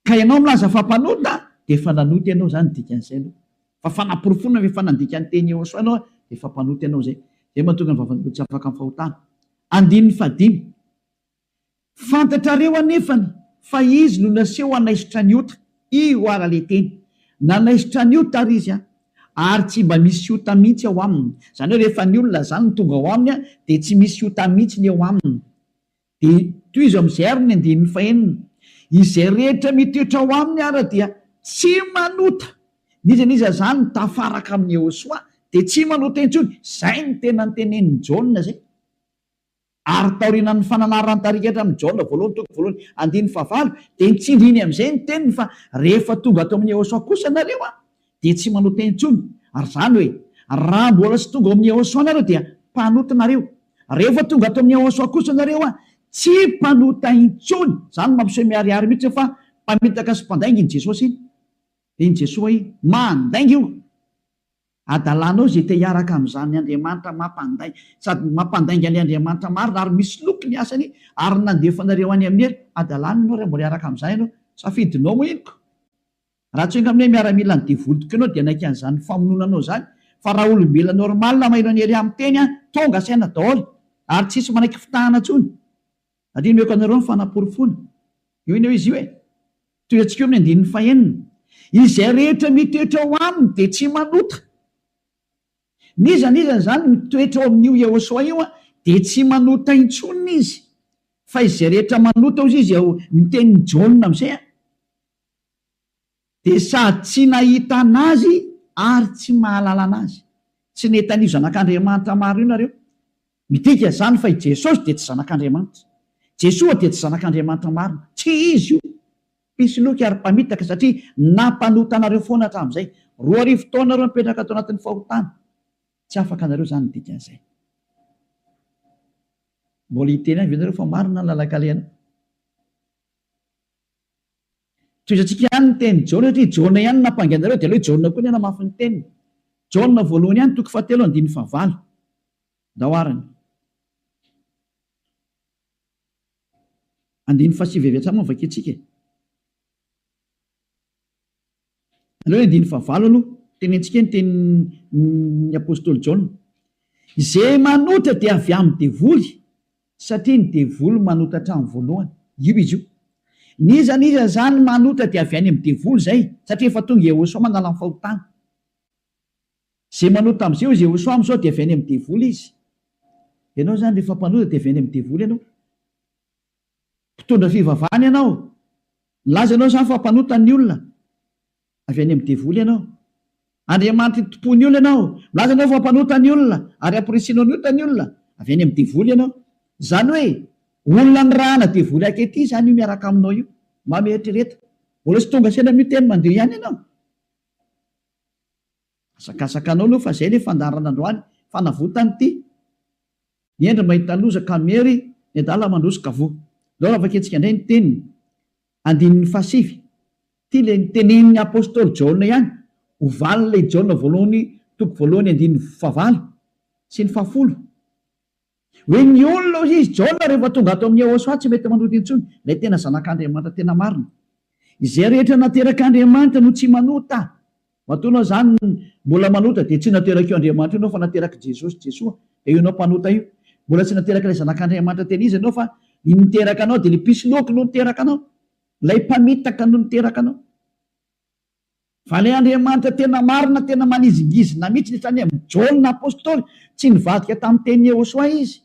Ka ianao milaza fa mpanota dia efa nanota ianao izany ny dikan'izay aloha. Fa fanaporofoana fa efa nandika ny teny Yehosua ianao dia efa mpanota ianao izay. Izay mahatonga ny vavan'olona tsy afaka amin'ny fahotana. Andininy fahadimy. Fantatrareo anefany fa izy no naseho hanaisotra ny ota. Io ara le teny. Nanaisotra ny ota ary izy an. Ary tsy mba misy ota mihitsy ao aminy. Izany hoe rehefa ny olona izany no tonga ao aminy dia tsy misy ota mihitsy ny eo aminy. Dia tohizo amin'izay ary ny andininy fahenina, Izay rehetra mitoetra ao aminy ara dia tsy manota. N'iza n'iza izany mitafaraka amin'i Yehosua dia tsy manota intsony. Izay no tena notenenin'i Jaona izay. Ary taorianan'ny fananaran'ny tarigetra amin'i Jaona voalohany toko voalohany andininy fahavalo dia nitsindriny amin'izay ny teniny fa rehefa tonga ato amin'i Yehosua kosa nareo an, dia tsy manota intsony. Ary izany hoe, raha mbola tsy tonga ao amin'i Yehosua nareo dia mpanota nareo. Rehefa tonga ato amin'i Yehosua kosa nareo an, tsy mpanota intsony. Izany no mampiseho miharihary mihitsy fa mpamitaka sy mpandainga iny Jesosy iny. Iny Jesoa iny. Mandainga io. Adalanao izay te hiaraka amin'izany Andriamanitra mampandainga, sady mampandainga an'ilay Andriamanitra marina ary misoloky ny asany ary nandefa anareo any amin'ny helo. Adalana ianao raha mbola hiaraka amin'izany ianao. Safidinao moa iny ko. Raha tsy enga aminay miaramila ny devoly tokoa ianao dia hanaiky an'izany famonoana anao izany fa raha olombelona normal maheno an'i Elia miteny an, tonga saina daholo ary tsisy manaiky fitahana intsony. Ary omeko anareo ny fanaporofoana. Io anie izy io e. Tohiantsika eo amin'ny andininy fahenina. Izay rehetra mitoetra ao aminy dia tsy manota. N'iza n'iza izany mitoetra ao amin'io Yehosua io dia tsy manota intsony izy. Fa izay rehetra manota hozy izy ao ny tenin'i Jaona amin'izay an, dia sady tsy nahita an'Azy ary tsy mahalala an'Azy. Tsy nahita an'io Zanak'Andriamanitra marina io nareo. Midika izany fa i Jesosy dia tsy Zanak'Andriamanitra. Jesoa dia tsy Zanak'Andriamanitra marina. Tsy Izy io. Mpisoloky ary mpamitaka satria nampanota anareo foana hatramin'izay. 2000 taona nareo nipetraka tao anatin'ny fahotana. Tsy afaka anareo izany ny dikan'izay. Mbola hiteny ihany ve nareo fa marina ny lalan-kalehanao? Tohizantsika ihany ny tenin'i Jaona satria Jaona ihany no nampangy anareo dia aleo i Jaona koa ny hanamafy ny teniny. Jaona voalohany ihany toko fahatelo andininy fahavalo. Ndao arany. Andininy fahasivy avy hatrany moa vakintsika e. Aleo ny andininy fahavalo aloha, tenentsika ny tenin'ny apostoly Jaona. Izay manota dia avy amin'ny devoly, satria ny devoly manota hatramin'ny voalohany. Io izy io. N'iza n'iza izany manota dia avy any amin'ny devoly izay, satria efa tonga Yehosua manala ny fahotana. Izay manota amin'izay hoy Yehosua amin'izao dia avy any amin'ny devoly izy. Ianao izany rehefa mpanota dia avy any amin'ny devoly ianao. Mpitondra fivavahana ianao. Milaza ianao izany fa mpanota ny olona. Avy any amin'ny devoly ianao. Andriamanitry ny tompon'ny olona ianao. Milaza ianao fa mpanota ny olona ary amporisihinao ny ota ny olona. Avy any amin'ny devoly ianao. Izany hoe olona nirahana devoly ankehitriny izany io miaraka aminao io. Mba mieritrereta. Mbola tsy tonga saina amin'io teny mandeha ihany ianao. Asakasakanao aloha fa izay ilay fandaharana androany. Fanavotana ity. Ny hendry mahita loza ka miery, ny adala mandroso ka voa. Ndao raha vakintsika indray ny teniny, andininy fahasivy. Ity ilay notenenin'ny apostoly Jaona ihany, ho valin'ilay Jaona voalohany toko voalohany andininy fahavalo sy ny fahafolo. Hoe ny olona hoy izy, Jaona rehefa tonga ato amin'i Yehosua tsy mety manota intsony, ilay tena zanak'Andriamanitra tena marina. Izay rehetra naterak'Andriamanitra no tsy manota. Matoa anao izany mbola manota dia tsy naterak'io Andriamanitra io ianao fa naterak'i Jesosy, Jesoa, dia io ianao mpanota io. Mbola tsy naterak'ilay Zanak'Andriamanitra tena izy ianao fa ny niteraka anao dia ilay mpisoloky no niteraka anao, ilay mpamitaka no niteraka anao. Fa ilay Andriamanitra tena marina, tena manizingizina mihitsy, hatrany amin'i Jaona Apostoly, tsy nivadika tamin'ny tenin'i Yehosua izy.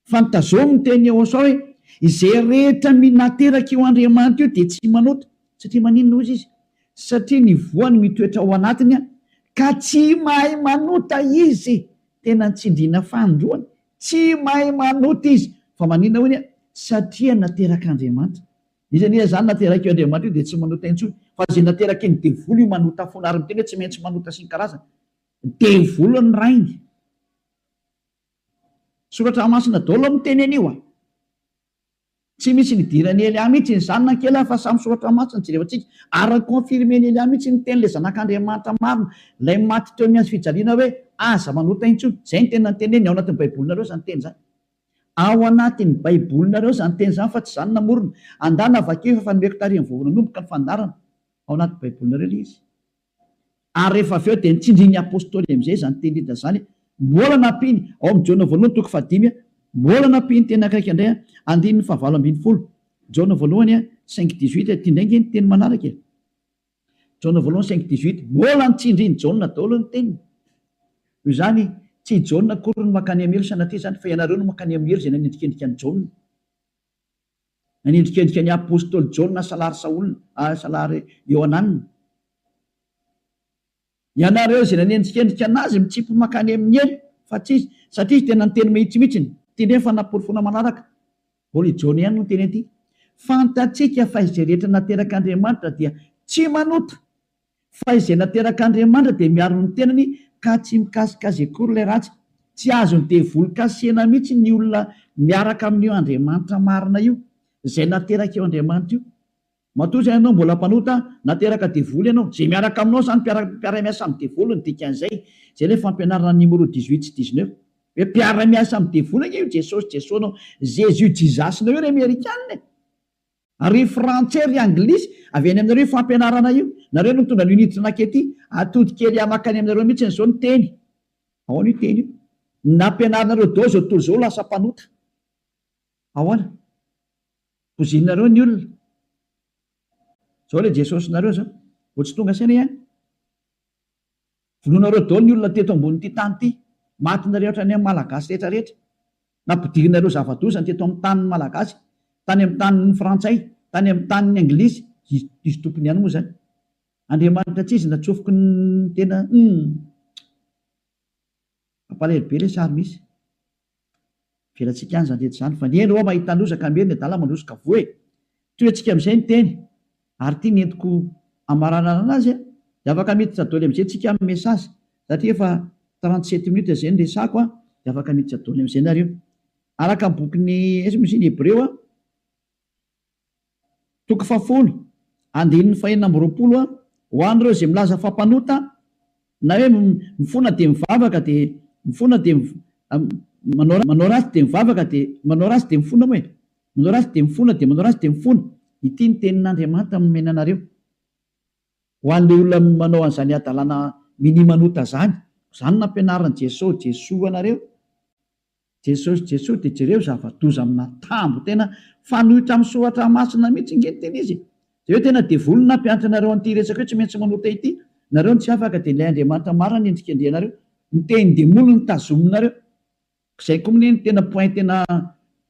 Fa nitazomy ny tenin'i Yehosua hoe, Izay rehetra nateraka io Andriamanitra io dia tsy manota. Satria maninona hozy izy? Satria ny voany mitoetra ao anatiny ka tsy mahay manota izy. Tena nitsindriana fanindroany. Tsy mahay manota izy. Fa maninona hoy ny? Satria naterak'Andriamanitra. Iza anie izany naterak'io Andriamanitra io dia tsy manota intsony. Fa izay nateraky ny devoly io manota foana ary miteny hoe tsy maintsy manota sy ny karazany. Devoly ny rainy. Soratra masina daholo miteny an'io a! Tsy misy nidiran'i Elia mihitsy izany na kely fa samy soratra masina jerevantsika ary ni-confirmer-n'i Elia mihitsy ny teny ilay zanak'Andriamanitra marina ilay maty teo amin'ny hazo fijaliana hoe aza manota intsony izay ny tena niteneniny ao anatin'ny baibolinareo izany teny izany ao anatin'ny baibolinareo izany teny izany fa tsy izany namorona andana vakio efa nomeko tarihiny vao nanomboka ny fandaharana ao anaty baibolinareo ilay izy Ary rehefa avy eo dia nitsindrin'ny Apostoly amin'izay izany teny rehetra izany, mbola nampiany, ao amin'ny Jaona voalohany toko fahadimy, mbola nampiany teny akaiky indray, andininy fahavalo ambin'ny folo, Jaona voalohany cinq dix-huit, ity indray ange ny teny manaraka e, Jaona voalohany cinq dix-huit, mbola nitsindrin'i Jaona daholo ny teniny. Noho izany, tsy i Jaona akory no mankany amin'ny helo sanatria izany, fa ianareo no mankany amin'ny helo izay nanendrikendrika an'i Jaona. Nanendrikendrika ny apostoly Jaona salary Saola, salary Iohanana. Ianareo izay nanendrikendrika anazy mitsipy mankany amin'ny helo fa tsy izy, satria izy tena niteny mahitsy mihitsiny. Ity indray ny fanaporofoana manaraka. Mbola i Jaona ihany no niteny an'ity. Fantatsika fa izay rehetra naterak'Andriamanitra dia tsy manota. Fa izay naterak'Andriamanitra dia miaro ny tenany ka tsy mikasika azy akory ilay ratsy. Tsy azon'ny devoly kasihina mihitsy ny olona miaraka amin'io Andriamanitra marina io, izay naterak'io Andriamanitra io. Matoa izany ianao mbola mpanota, nateraka devoly ianao. Izay miaraka aminao izany mpiara-miasa amin'ny devoly ny dikan'izay. Izay ilay fampianarana numéro dix-huit sy dix-neuf. Hoe mpiara-miasa amin'ny devoly ange io Jesosy Jesoa-nao, Jésus Jesus-nao io ry Amerikana e! Ry frantsay ry anglisy, avy any aminareo io fampianarana io. Nareo no nitondra an'io niditra nankety. Atody kely hamaky any aminareo mihitsy izao ny teny. Ahoana io teny io? Nampianarinareo daholo izao tontolo izao ho lasa mpanota. Ahoana? Pozinareo ny olona. Izao ilay Jesosinareo izao. Vao tsy tonga saina ihany. Vonoinareo daholo ny olona teto ambonin'ity tany ity. Matinareo hatrany amin'ny Malagasy rehetra rehetra. Nampidirinareo zava-doza ny teto amin'ny tanin'ny Malagasy, tany amin'ny tanin'ny Frantsay, tany amin'ny tanin'ny Anglisy, izy izy tompony ihany moa izany. Andriamanitra tsy izy natsofoky ny tena humm. Mampalahelo be ilay sary misy. Avelantsika any izany rehetra izany fa ny hendry hoa mahita loza ka miery ny adala mandroso ka voa e! Tohiantsika amin'izay ny teny ary ity ny entiko hamaranana anazy a! Dia afaka miditra doly amin'izay tsika amin'ny message satria efa 37 minutes izay ny resako a! Dia afaka miditra doly amin'izay nareo. Araka ny bokin'ny aiza moa izy iny Hebreo a! Toko fahafolo, andininy fahenina amby 20 a, Ho an'ireo izay milaza fa mpanota, na hoe mifona dia mivavaka dia mifona dia manao manao ratsy dia mivavaka dia manao ratsy dia mifona moa e, manao ratsy dia mifona dia manao ratsy dia mifona, ity ny tenin'Andriamanitra nomena anareo. Ho an'ilay olona manao an'izany hadalana minia manota izany, izany no nampianarin'i Jesoa, Jesoa anareo. Jesosy Jesoa dia jereo zava-doza amina tambo tena fanohitra amin'ny soratra masina mihitsy nge ny tena izy e! Jereo tena devoly no nampianatra anareo an'ity resaka hoe tsy maintsy manota ity, nareo no tsy afaka dia ilay Andriamanitra marina no endrikendrehanareo, ny tenin-demoly no tazominareo. Izay koa mne no tena point tena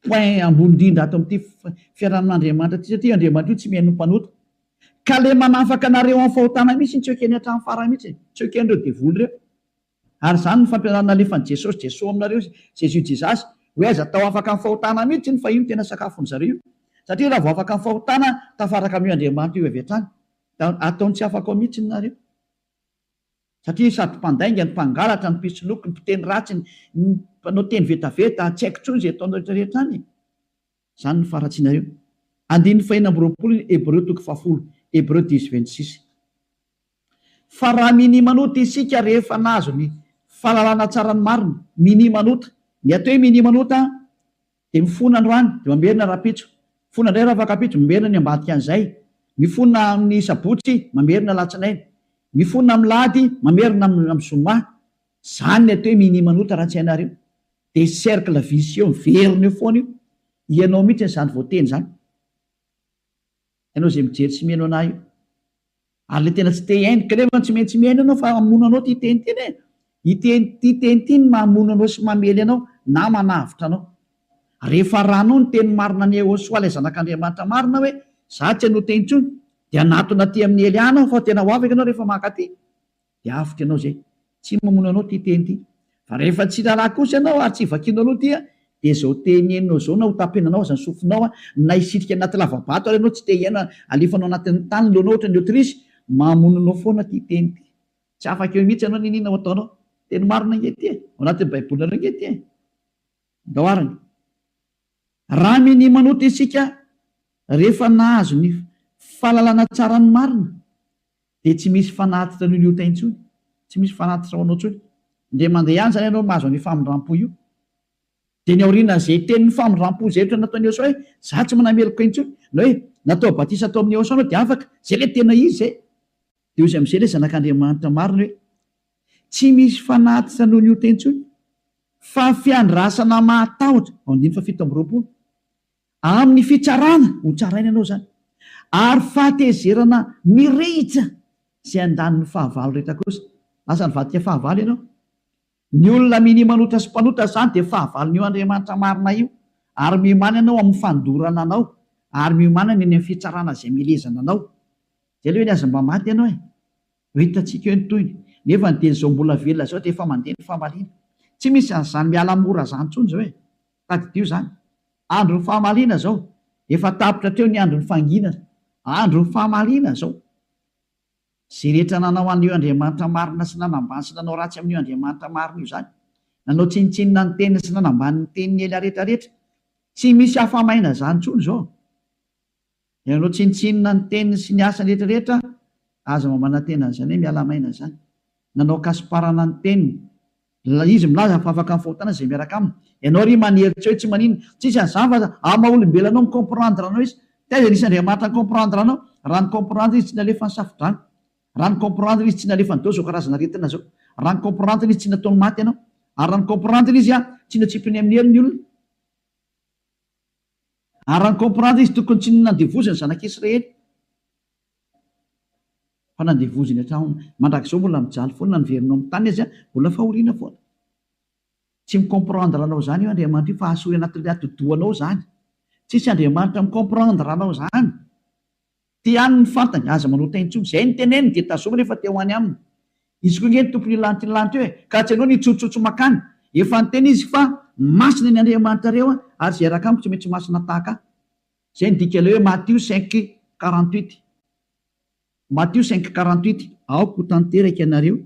point ambony indrindra ato amin'ity fiarahamin'Andriamanitra ity satria Andriamanitra io tsy mihaino ny mpanota. Ka le manafaka anareo amin'ny fahotana mihitsy tsy ekeny hatramin'ny farany mihitsy e! Tsy eken'ireo devoly ireo. Ary izany no fampianarana nalefan'i Jesosy, Jesoa aminareo, Jésus Jesus, hoe aza atao afaka amin'ny fahotana mihitsy iny fa io no tena sakafon'izareo io. Satria raha vao afaka amin'ny fahotana, tafaraka amin'io Andriamanitra io avy hatrany. Da ataony tsy afaka ao mihitsy ny nareo. Satria sady mpandainga, ny mpangalatra, ny mpisoloky, ny mpiteny ratsy, ny mpanao teny vetaveta, tsy haiko intsony izay ataonareo rehetra rehetra any e. Izany no faharatsianareo. Andininy fahenina amby 20 ny Hebreo toko fahafolo, Hébreux 10 26. Fa raha minia manota isika rehefa nahazo ny fahalalana tsara ny marina, minia manota. Ny atao hoe minia manota dia mifona androany dia mamerina rahampitso, mifona indray rahafakampitso, mamerina ny ambadika an'izay, mifona amin'ny sabotsy, mamerina alatsinainy, mifona amin'ny lahady, mamerina amin'ny zoma. Izany ny atao hoe minia manota raha tsy hainareo. Dia cercle vicieux miverina eo foana io. Ianao mihitsy izany voateny izany. Ianao izay mijery sy mihaino anah io. Ary ilay tena tsy te hihaino, kanefa tsy maintsy mihaino ianao fa hamono anao ity teny ity anie. Ity ity teny ity no mamono anao sy mamely anao na manavotra anao. Rehefa arahanao ny teny marina an'i Yehosua ilay zanak'Andriamanitra marina hoe, za tsy hanota intsony, dia hanatona aty amin'i Elia anao fa tena ho afaka ianao rehefa mankaty. Dia avotra ianao izay. Tsy mamono anao ity teny ity. Fa rehefa tsy raharaha kosa ianao ary tsy vakianao aloha ity dia izao teny henonao izao na ho tapenanao aza ny sofinao na hisitrika anaty lava-bato ary ianao tsy te hihaino alefanao anatin'ny tany ny lohanao ohatran'ny autruche, mamono anao foana ity teny ity. Tsy afaka eo mihitsy ianao n'inona ho ataonao. Teny marina ange ity e. Ao anatin'ny baibolinareo ange ity e. Ndao arany. Raha minia manota isika rehefa nahazo ny fahalalana tsara ny marina dia tsy misy fanatitra noho ny ota intsony, tsy misy fanatitra ho anao intsony. Indray mandeha ihany izany ianao mahazo an'io famindrampo io. Dia ny aorianan'izay tenin'ny famindrampo izay ohatra nataon'i Yehosua hoe, za tsy manameloka intsony, na hoe natao batisa tao amin'i Yehosua anao dia afaka, izay ilay tena izy izay. Dia hoy izy amin'izay ilay zanak'Andriamanitra marina hoe, tsy misy fanatitra noho ny ota intsony, fa fiandrasana mahatahotra, ao andininy faha 27. Amin'ny fitsarana, ho tsaraina ianao izany, ary fahatezerana mirehitra izay handany ny fahavalo rehetra kosa. Lasa nivadika fahavalo ianao. Ny olona minia manota sy mpanota izany dia fahavalon'io Andriamanitra marina io, ary miomàna ianao amin'ny fandorana anao, ary miomàna ny any amin'ny fitsarana izay milezana anao. Izay aloha eny aza mba maty ianao e! Ho hitantsika eo ny tohiny. Nefa ny dia izao mbola velona izao dia efa mandeha ny famaliana. Tsy misy an'izany miala mora izany intsony izao e! Tadidio izany. Andron'ny famaliana izao. Efa tapitra hatreo ny andron'ny fanginana. Andron'ny famaliana izao. Izay rehetra nanao an'io Andriamanitra marina sy nanambany sy nanao ratsy amin'io Andriamanitra marina io izany. Nanao tsinontsinona ny teniny sy nanambany ny tenin'i Elia rehetra rehetra. Tsy misy afa-maina izany intsony izao. Ianareo tsinontsinona ny teniny sy ny asany rehetra rehetra, aza mba manantena an'izany hoe miala maina izany. Nanao kasiparana ny teniny. Izy milaza fa afaka amin'ny fahotana izay miaraka aminy. Ianao ry manery tsy hoe tsy maninona. Tsisy an'izany fa amin'ny maha olombelona anao mi-comprendre anao izy. Taiza nisy Andriamanitra ni-comprendre anao? Raha ni-comprendre izy tsy nalefa ny safodrano. Raha ni-comprendre izy tsy nalefany daholo izao karazana aretina izao. Raha ni-comprendre izy tsy nataony maty ianao. Ary raha ni-comprendre izy tsy natsipiny amin'ny helo ny olona. Ary raha ni-comprendre izy tokony tsy nandevoziny ny zanak'Israely fa nandevoziny hatramin'ny mandrakizao mbola mijaly foana na niverina ao amin'ny tany aza mbola fahoriana foana. Tsy mi-comprendre anao izany io Andriamanitra io fa asory anatin'ilay atidohanao izany. Tsisy Andriamanitra mi-comprendre anao izany. Ty ihany ny fantany, aza manota intsony. Izay ny teneniny dia tazomy rehefa te ho any aminy. Izy koa nge ny tompon'io lanitra io lanitra io e! Ka tsy ianao no hitsotsotsy makany. Efa niteny izy fa masina ny Andriamanitrareo ary izay hiaraka amiko tsy maintsy masina tahaka ahy. Izay ny dikan'ilay hoe Matio 5, 48. Matio 5, 48, Aoka ho tanteraka ianareo.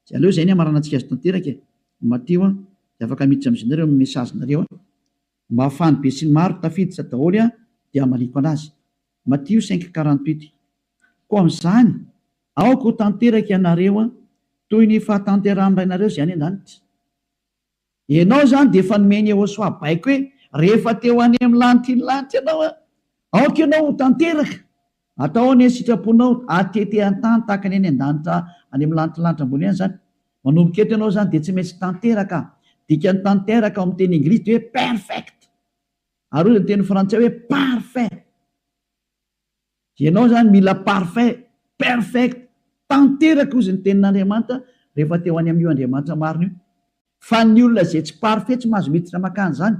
Izay aleo izay ny hamaranantsika azy tanteraka e! Matio an! Dia afaka miditra amin'izay nareo amin'ny message-nareo an! Mba ahafahan'ny besinimaro tafiditra daholo an dia hamaliako anazy. Matio 5, 48, Koa amin'izany, aoka ho tanteraka ianareo toy ny fahatanterahan'ny Rainareo izay any an-danitra. Ianao izany dia efa nomen'i Yehosua baiko hoe, rehefa te ho any amin'ny lanitry ny lanitra ianao, aoka ianao ho tanteraka. Atao anie ny sitraponao, atete an-tany tahaka ny any an-danitra any amin'ny lanitry ny lanitra ambony any izany. Manomboka eto ianao izany dia tsy maintsy tanteraka. Dikan'ny tanteraka ao amin'ny teny anglisy dia hoe perfect. Ary hoy ny teny frantsay hoe parfait. Ianao izany mila parfait, perfect, tanteraka hozy ny tenin'Andriamanitra rehefa te ho any amin'io Andriamanitra marina io. Fa ny olona izay tsy parfait tsy mahazo miditra mankany izany.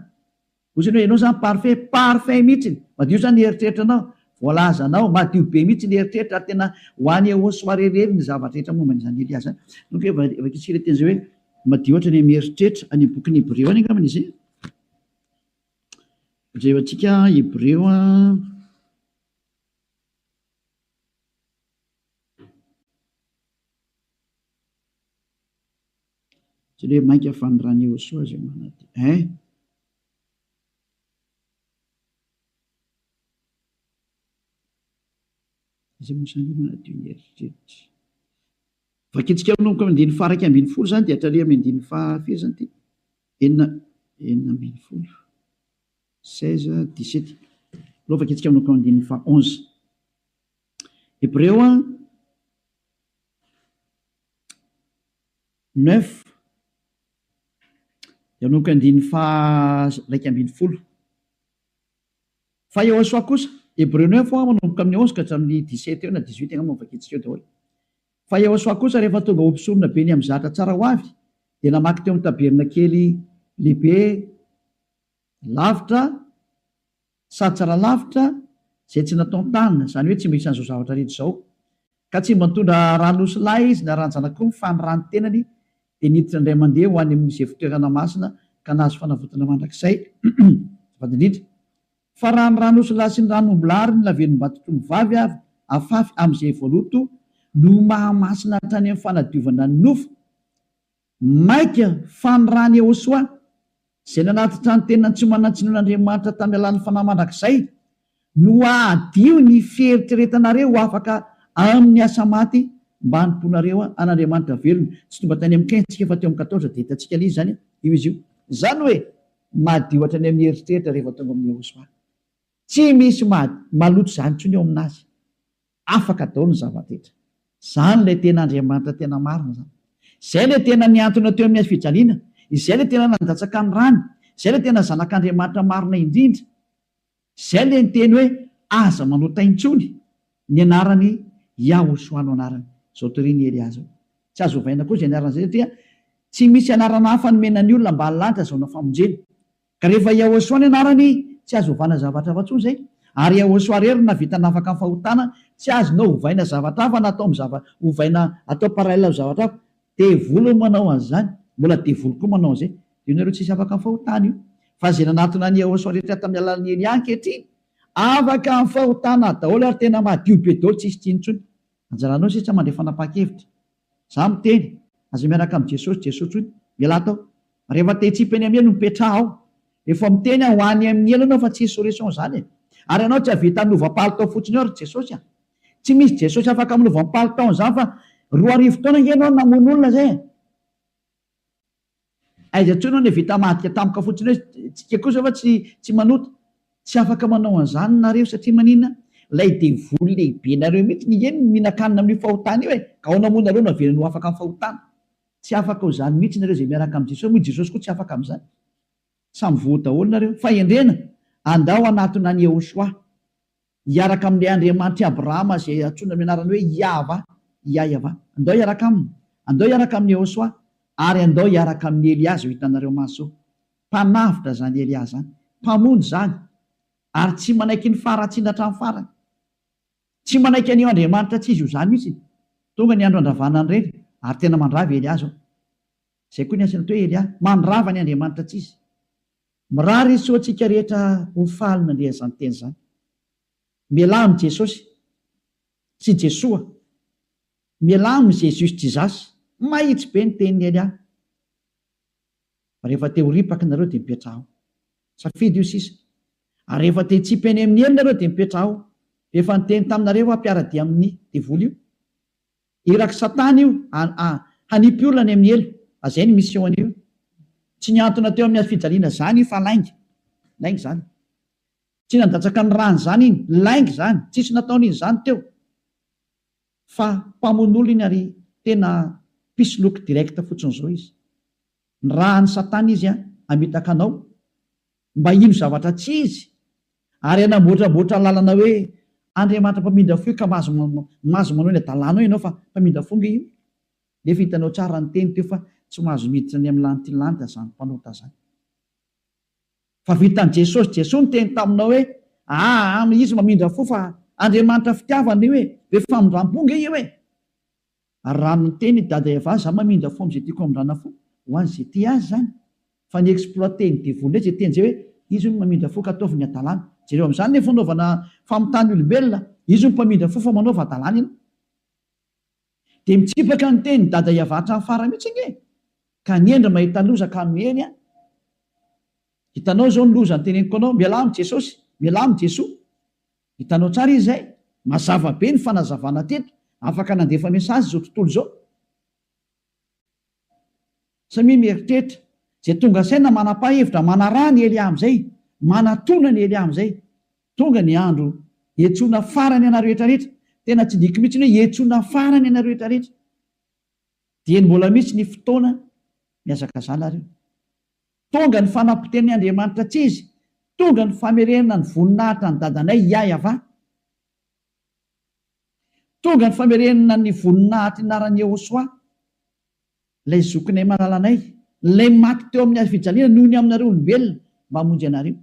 Hozy ny hoe ianao izany parfait, parfait mihitsiny, madio izany ny eritreritranao, voalazanao, madio be mihitsy ny eritreritra ary tena ho any Ehosoa irery ny zavatra rehetra momba an'izany Elia izany. Donc vakintsika ilay teny izay hoe madio hatrany amin'ny eritreritra, any amin'ny bokin'ny Hebreo any angambany izy e. Jerentsika Hebreo a. Tsy hoe mainka fa ny ran'i Yehosua izay manadio. Hein? Iza moa izany manadio ny eritreritra? Vakintsika manomboka amin'ny andininy faha-11 izany dia hatrany amin'ny andininy faha-firy izany ity? Enina, 16, 16, 17. Aleo vakintsika manomboka amin'ny andininy faha 11. Hebreo a, 9, dia manomboka andininy faha 11. Fa Yehosua kosa, Hebreo 9 a, manomboka amin'ny 11 ka hatramin'ny 17 eo na 18 angamba no vakintsika eo daholo. Fa Yehosua kosa rehefa tonga ho mpisorona be ny amin'ny zatra tsara ho avy, dia namaky teo amin'ny tabernakely lehibe lavitra sady tsara lavitra izay tsy nataon-tanana, izany hoe tsy mba isan'izao zavatra rehetra izao. Ka tsy mba nitondra ran'osilahy izy na ran-janak'omby fa ny ran'ny tenany dia niditra indray mandeha ho any amin'izay fitoerana masina ka nahazo fanavotana mandrakizay. Azafady indrindra. Fa raha ny ran'osilahy sy ny ran'ombilahy ary ny lavenom-batotr'ombivavy avy afafy amin'izay voaloto no mahamasina hatrany amin'ny fanadiovana ny nofo, Mainka fa ny ran'i Yehosua, izay nanatitra ny tenany tsy manan-tsinoan'Andriamanitra tamin'ny alalan'ny Fanahy mandrakizay, no hahadio ny fieritreretanareo ho afaka amin'ny asa maty mba hanompoanareo an'Andriamanitra velona. Tsy tonga tany amin'ny 15 isika fa teo amin'ny 14 dia hitantsika ilay izy izany, io izy io. Izany hoe madio hatrany amin'ny eritreritra rehefa tonga amin'i Yehosua. Tsy misy maloto izany intsony eo aminazy. Afaka daholo ny zava-drehetra. Izany ilay tena Andriamanitra tena marina izany. Izay ilay tena nihantona teo amin'ny hazo fijaliana. Izay ilay tena nandatsaka ny rany. Izay ilay tena Zanak'Andriamanitra marina indrindra. Izay ilay niteny hoe aza manota intsony. Ny anarany Yahoshua no anarany. Izao torian'i Elia izao. Tsy azo ovaina koa izay anarana izay satria tsy misy anarana hafa nomena ny olona ambany lanitra azahoana famonjena. Ka rehefa Yahoshua ny anarany, tsy azo ovana zavatra hafa intsony izay. Ary Yahoshua irery no nahavita nafaka ny fahotana, tsy azonao ovaina zavatra hafa na atao amin'ny zava, ovaina atao parallèle amin'ny zavatra hafa. Devoly no manao an'izany, mbola devoly koa manao an'izay. Io nareo tsisy afaka amin'ny fahotana io. Fa izay nanatona an'i Yahoshua rehetra tamin'ny alalan'i Elia ankehitriny, afaka amin'ny fahotana daholo ary tena madio be daholo tsisy tsiny intsony. Anjaranao sisa mandray fanapahan-kevitra. Za miteny, aza miaraka amin'i Jesosy, Jesosy intsony, mialà tao. Rehefa te hitsipy eny amin'ny helo, mipetraha ao. Efa miteny aho, ho any amin'ny helo ianao fa tsisy solution izany e. Ary ianao tsy hahavita hanova palitao fotsiny eo ry Jesosy a. Tsy misy Jesosy afaka manova ny palitaony izany fa 2000 taona ange ianao no namono olona izay e. Aiza intsony hono vita madika tampoka fotsiny hoe tsika kosa fa tsy tsy manota. Tsy afaka manao an'izany nareo satria maninona? Ilay devoly lehibe nareo mihitsy nge no mihinan-kanina amin'io fahotana io e! Ka ahoana moa nareo no avelany ho afaka amin'ny fahotana? Tsy afaka ho izany mihitsy nareo izay miaraka amin'i Jesosy, moa i Jesosy koa tsy afaka amin'izany. Samy voa daholo nareo. Fahendrena, andao hanatona an'i Yehoshuah. Hiaraka amin'ilay Andriamanitr'i Abrahama izay antsoina amin'ny anarany hoe Iahvah, Iaiavah. Andao hiaraka aminy. Andao hiaraka amin'i Yehoshuah. Ary andao hiaraka amin'i Elia izao hitanareo maso izao. Mpanavotra izany Elia izany. Mpamonjy izany. Ary tsy manaiky ny faharatsiana hatramin'ny farany. Tsy manaiky an'io Andriamanitra tsy izy io izany mihitsy. Tonga ny andro handravana an'ireny, ary tena mandrava i Elia izao. Izay koa ny asany atao hoe Elia. Mandrava ny Andriamanitra tsy izy. Mirary soa antsika rehetra ho faly nandre an'izany teny izany. Mialà amin'i Jesosy sy Jesoa. Mialà amin'i Jesus Jesus. Mahitsy be ny tenin'i Elia. Fa rehefa te ho ripaka nareo dia mipetraha ao. Safidy io sisa. Ary rehefa te hitsipy any amin'ny helo nareo dia mipetraha ao. Efa niteny taminareo aho mpiara-dia amin'ny devoly io. Irak'i satana io hanipy olona any amin'ny helo. Fa zay ny mission an'io. Tsy nihantona teo amin'ny hazofijaliana zany io fa lainga. Lainga zany. Tsy nandatsaka ny rany zany iny. Lainga zany. Tsisy nataony iny zany teo. Fa mpamono olona iny ary tena mpisoloky direct fotsiny zao izy. Nirahan'i satana izy hamitaka anao mba hino zavatra tsy izy ary hanamboatramboatra lalana hoe Andriamanitra mpamindra fo io ka mahazo mahazo manao ny adalanao ianao fa mpamindra fo nge io. Nefa hitanao tsara ny teny teo fa tsy mahazo miditra any amin'ny lanity lanitra zany mpanota zany. Fa vitan'i Jesosy, Jesoa niteny taminao hoe aa izy mamindra fo fa Andriamanitra fitiavana io e, be famindrampo nge io e. Ary raha niteny i Dada Eva za mamindra fo amin'izay tiako hamindrana fo, ho an'izay tia azy izany. Fa ny exploiter-n'ny devoly indray izay teny izay hoe izy hono mamindra fo ka ataovy ny hadalana. Jereo amin'izany ny fanaovana famitahana olombelona, izy hono mpamindra fo fa manaova hadalana ianao. Dia mitsipaka ny tenin'i Dada Eva hatramin'ny farany mihitsy ange e! Ka ny hendry mahita loza ka miheny an! Hitanao izao ny loza noteneniko anao, mialà amin'i Jesosy, mialà amin'i Jesoa. Hitanao tsara izy izay? Mazava be ny fanazavana teto, afaka nandefa message izao tontolo izao. Samia mieritreritra, izay tonga saina manapa-hevitra manaraha an'i Elia amin'izay, manatona an'i Elia amin'izay. Tonga ny andro hiantsoana farany anareo rehetra rehetra. Tena tsy diko mihitsy ny hoe hiantsoana farany anareo rehetra rehetra. Dieny mbola misy ny fotoana mihazakazaha nareo. Tonga ny fanapotehan'ny Andriamanitra tsy izy, tonga ny famerenana ny voninahitra an'i dadanay Yah-Yavah. Tonga ny famerenana ny voninahitry ny anaran'i Yehosua, ilay zokinay malalanay, ilay maty teo amin'ny hazofijaliana noho ny aminareo olombelona mba hamonjy anareo.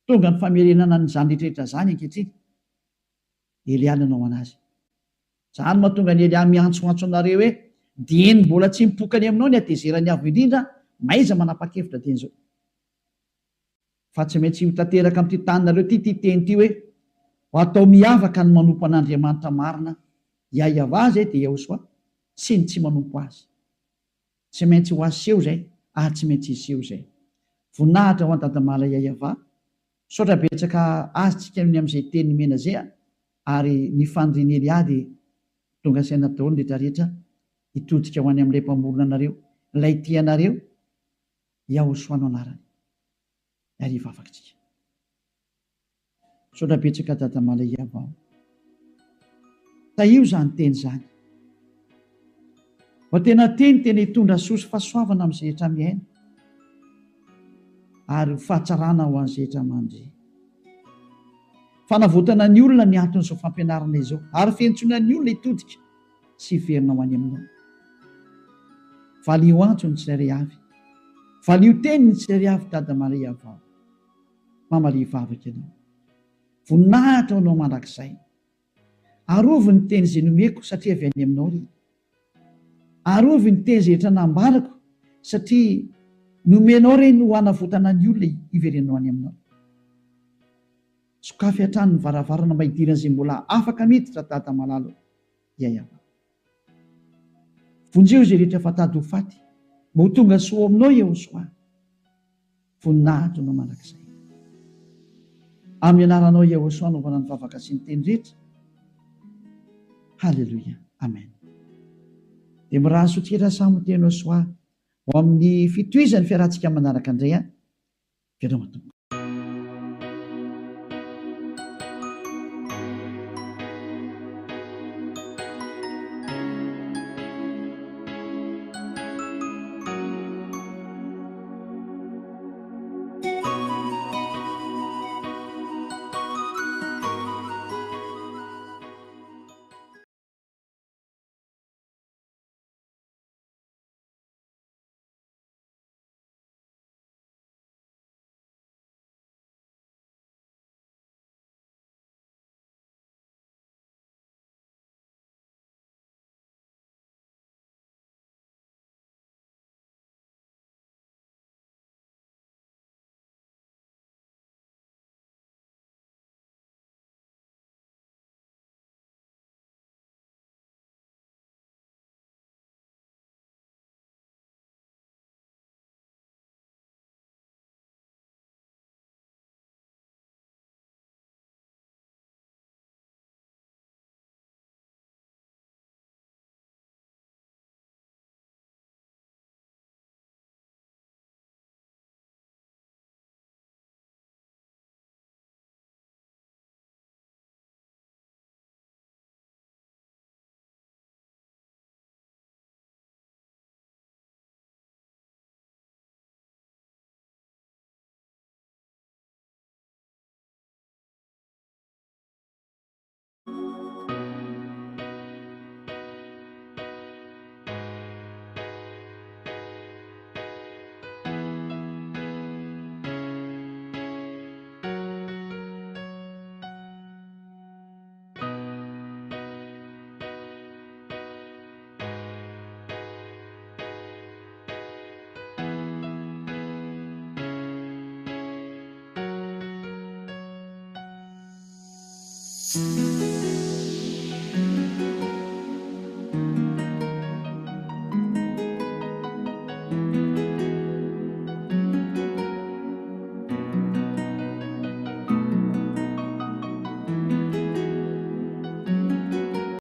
Tonga ny famerenana an'izany rehetra rehetra izany ankehitriny. Elia nanao anazy. Izany no mahatonga an'i Elia miantsoantso anareo hoe, Dieny mbola tsy mipoka any aminao ny hatezeran'ny Avo Indrindra, mahaiza manapa-kevitra dieny izao. Fa tsy maintsy ho tanteraka amin'ity taninareo ity ity teny ity hoe, Ho atao miavaka ny manompo an'Andriamanitra marina, Yahweh izay dia Yahoshuah, sy ny tsy manompo Azy. Tsy maintsy ho aseho izay ary tsy maintsy hiseho izay. Voninahitra ho an Dadamala Yayava. Misaotra betsaka azy tsika ny amin'izay teny nomena zay a! Ary ny fanirian'i Elia dia tonga saina daholo ny rehetra rehetra hitodika ho any amin'ilay mpamorona anareo, ilay tia anareo, Yahoshua no anarany. Ary hivavaka tsika. Misaotra betsaka Dada Malaiava o. Tahio izany teny izany. Mba tena teny tena hitondra soa sy fahasoavana amin'izay rehetra mihaino ary ho fahatsarana ho an'izay rehetra mandre. Fanavotana ny olona ny anton'izao fampianarana izao ary fiantsoana ny olona hitodika sy hiverina ho any aminao. Valio antso ny tsirairay avy. Valio teny ny tsirairay avy Dada Malaiava o. Mamalia vavaka ianao. Voninahitra ho anao mandrakizay. Arovy ny teny izay nomeko satria avy any aminao ry. Arovy ny teny izay rehetra nambarako satria nomenao ireny ho hanavotana ny olona hiverenao any aminao. Sokafy hatrany ny varavarana mba hidiran'izay mbola afaka miditra Dada malala o. Yayava. Vonjeo izay rehetra efa tady ho faty mba ho tonga soa ao aminao Yehosoa. Voninahitra anao mandrakizay. Amin'ny anaranao Yahoshuah anaovana ny vavaka sy ny teny rehetra. Haleloia. Amen. Dia mirary soa tsika samy ho teny Yahoshuah ho amin'ny fitohizan'ny fiarahantsika manaraka indray an. Veloma tompoko.